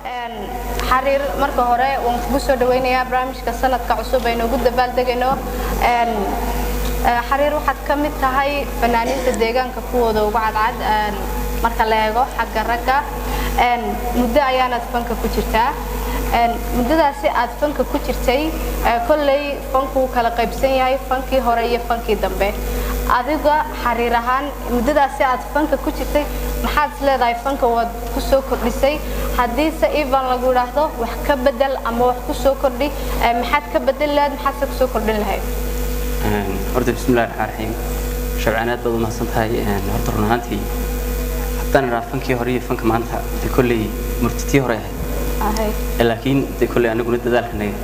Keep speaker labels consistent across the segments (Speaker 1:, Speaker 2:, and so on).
Speaker 1: Xariir, marka hore waan kugu soo dhaweynayaa barnaamijka Sanadka Cusub aynu ugu dabaaldegayno. Xariir, waxaad ka mid tahay fanaaniinta deegaanka kuwooda ugu cadcad marka la eego xagga ragga. Muddo ayaanaad fanka ku jirtaa. Muddadaasi aad fanka ku jirtay, kolley fanku wuu kala qaybsan yahay, fankii hore iyo fankii dambe. Adiga Xariir ahaan, muddadaasi aad fanka ku jirtay, maxaad is leedahay fanka waad ku soo kordhisay? Haddiise ivan lagu idhaahdo wax ka bedel ama wax ku soo kordhi, maxaad ka bedeli lahayd, maxaadse kusoo kordhin lahayd?
Speaker 2: Horta bismillahi raxmaan raxiim. Shabcaan, aad baad u mahadsan tahay. Horta run ahaantii, haddaan idhaa fankii hore iyo fanka maanta, dee kolley murtitii hore ahayd, laakiin dee kolley anaguna dadaalkanaga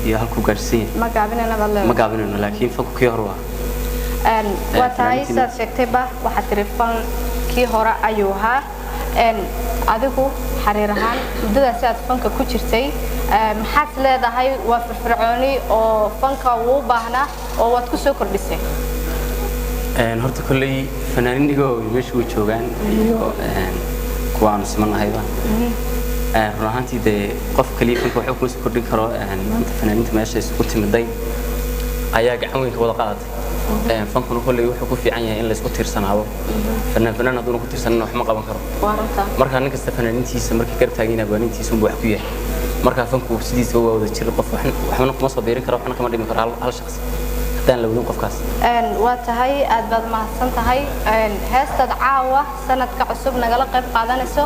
Speaker 2: iyo halkuu gaadhsiin yahay
Speaker 1: ma gaabinayna baad
Speaker 2: ma
Speaker 1: leedahay.
Speaker 2: Gaabinayno, laakiin fanku kii hore waa
Speaker 1: Waa tahay.
Speaker 2: Fanaaniintii-
Speaker 1: Sidaad sheegtayba, waxaad tiri fankii hore ayuu ahaa. Adigu Xariir ahaan, muddadaasi aad fanka ku jirtay, maxaad leedahay waa firfircooni oo fanka wuu u baahnaa oo waad ku soo kordhisay?
Speaker 2: Horta kolley fanaaniin igoo meesha way joogaan iyo kuwa aanu simanahayba. Run ahaantii dee qof kaliya fanka waxba kuma soo kordhin karo. Maanta fanaaniinta meesha isugu timiday ayaa gacan weyn ka wada qaadatay. Fankuna kolley wuxuu ku fiican yahay in laysku tiirsanaado. Fanaan fanaan hadduuna ku tiirsanan wax ma qaban karo.
Speaker 1: Waa runta.
Speaker 2: Marka nin kasta fanaaniintiisa markii garab taagan yahay abwaanintiisa unbuu wax ku yahay. Marka fanku sidiisaba waa wada jir. Qof waxna kuma soo biirin karo, waxna kama dhimi karo hal shakhsi haddaan la wadin qofkaas.
Speaker 1: Waa tahay, aad baad mahadsan tahay. Heestaad caawa Sanadka Cusub nagala qayb qaadanayso,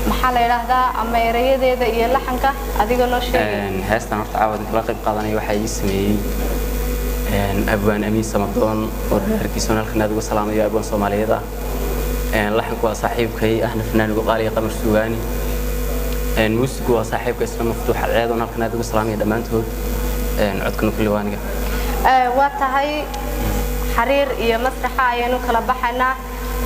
Speaker 1: maxaa la yidhaahdaa ama erayadeeda iyo laxanka adiga noo sheegay?
Speaker 2: Heestan horta caawa kala qayb qaadanaya waxaa ii sameeyey abwaan Amiin Samadoon oo reerkiisa halkan aad uga salaamayo, abwaan Soomaaliyeed ah. Laxanku waa saaxiibkay ahna fanaan ugu qaaliya Qamar Suugaani. Muusigu waa saaxiibka isla Maftuux Cadceed oon halkan aad uga salaamaya dhammaantood. Codkuna kulli waa aniga.
Speaker 1: Waa tahay. Xariir iyo masraxa ayaynu kala baxaynaa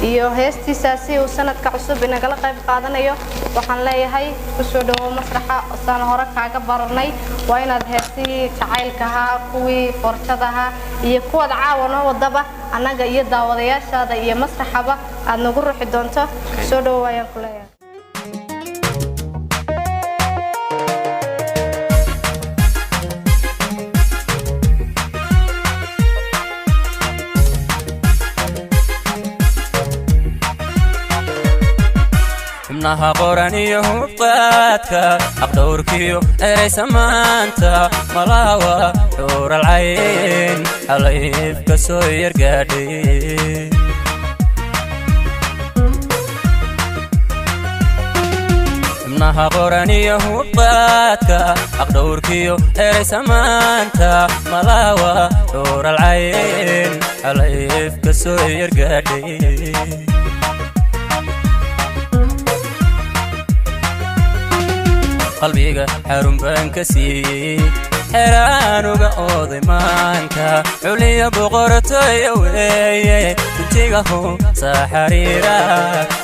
Speaker 1: iyo heestiisaasi uu Sanadka Cusub inagala qayb qaadanayo. Waxaan leeyahay kusoo dhawow masraxa. Saan hore kaaga baranay, waa inaad heesihii jacaylkahaa, kuwii forjadahaa iyo kuwaad caawa noo wadaba annaga iyo daawadayaashaada iyo masraxaba aad nagu ruxi doonto. Soo dhawow ayaan ku leeyahay.
Speaker 3: Xubnaha qoran iyo hubqaadka, aqdhowrkiyo eraysa maanta, malaawa xuuralcayn xalayfka soo yargaadhay. Xubnaha qoran iyo hubqaadka, aqdhowrkiyo eraysa maanta, malaawa xuuralcayn xalayfka soo yargaadhay. Qalbiga xarun baan ka siiyey, xeraanuga ooday maanka, xuliya boqortooya weeye, duntigahu saa xariira,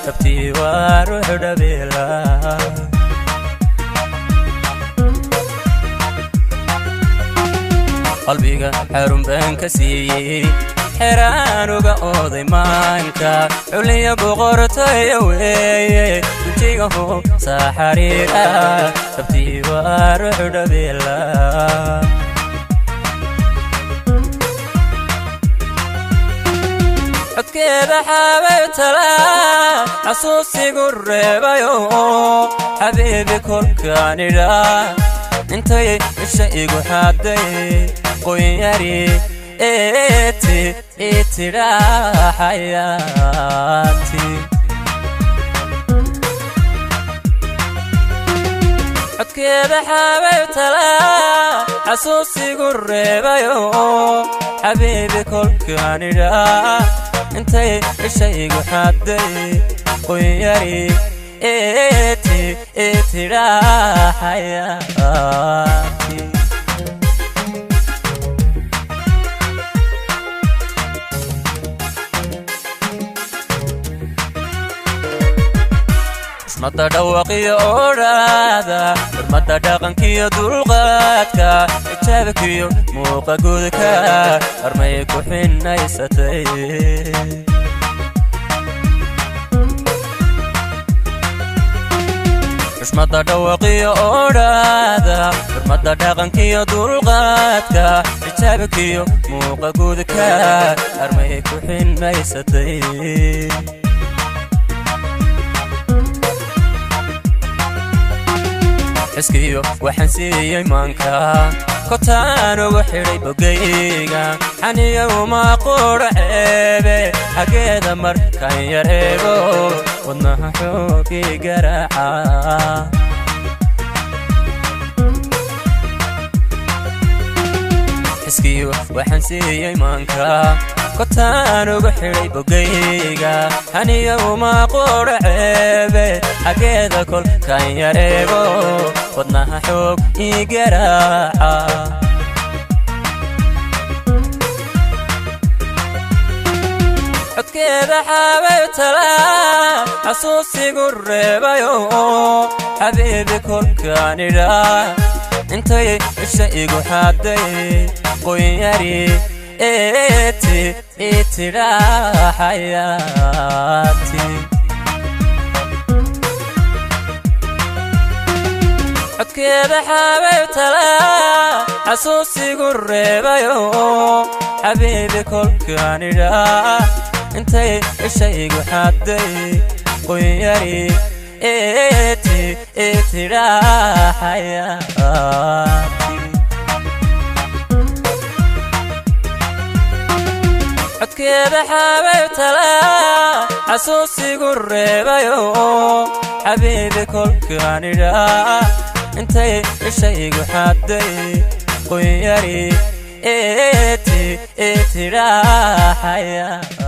Speaker 3: dhabtii waa ruux dhabeela. Qalbiga xarun baan ka siiyey, xeraanuga ooday maanka, xuliya boqortooya weeye, duntigahu saa xariira, dhabtii waa ruux dhabeela. Codkeeda xaabay talaa xasuusigu reebayo, xabiibi kolkaanidha intay isha igu xaaday, qoynyari eeti itidhaa xayaati. Codkeeda xaabay talaa xasuusigu reebayo, xabiibi kolkaanidha intay isha igu xaaday, qoynyari eeti itidhaa xayaati. Xurmada dhawaqiyo odhaada, xurmada dhaqankiyo dulqaadka, xijaabkiyo muuqa gudka, armay ku xinaysatay. Xushmada dhawaqiyo odhaada, xurmada dhaqankiyo dulqaadka, xijaabkiyo muuqa guudka, armay ku xinaysatay. Xiskiyo waxaan siiyey maanka, kotaan ugu xidhay bogayga, xaniya uma qudha ceebe, xaggeeda markaan yar eego wadnaha xoogii garaaca. Xiskiyo waxaan siiyey maanka, kotaan ugu xidhay bogayga, xaniya uma qudha ceebe, xaggeeda kolkaan yar eego wadnaha xoog ii garaaca. Codkeeda xaabay talaa xasuusigu reebayo, xabiibi kolkaan idhaa intay isha igu xaday qoynyari eeti itidhaa xayaati. Codkeeda xaabay talaa xasuusigu reebayo, xabiibi kolkaan idhaa intay isha igu xaday qoynyari eeti itidhaa xayaati. Codkeeda xaabay talaa xasuusigu reebayo, xabiibi kolkaan idhaa intay isha igu xaday qoynyari eeti itidhaa xayaati.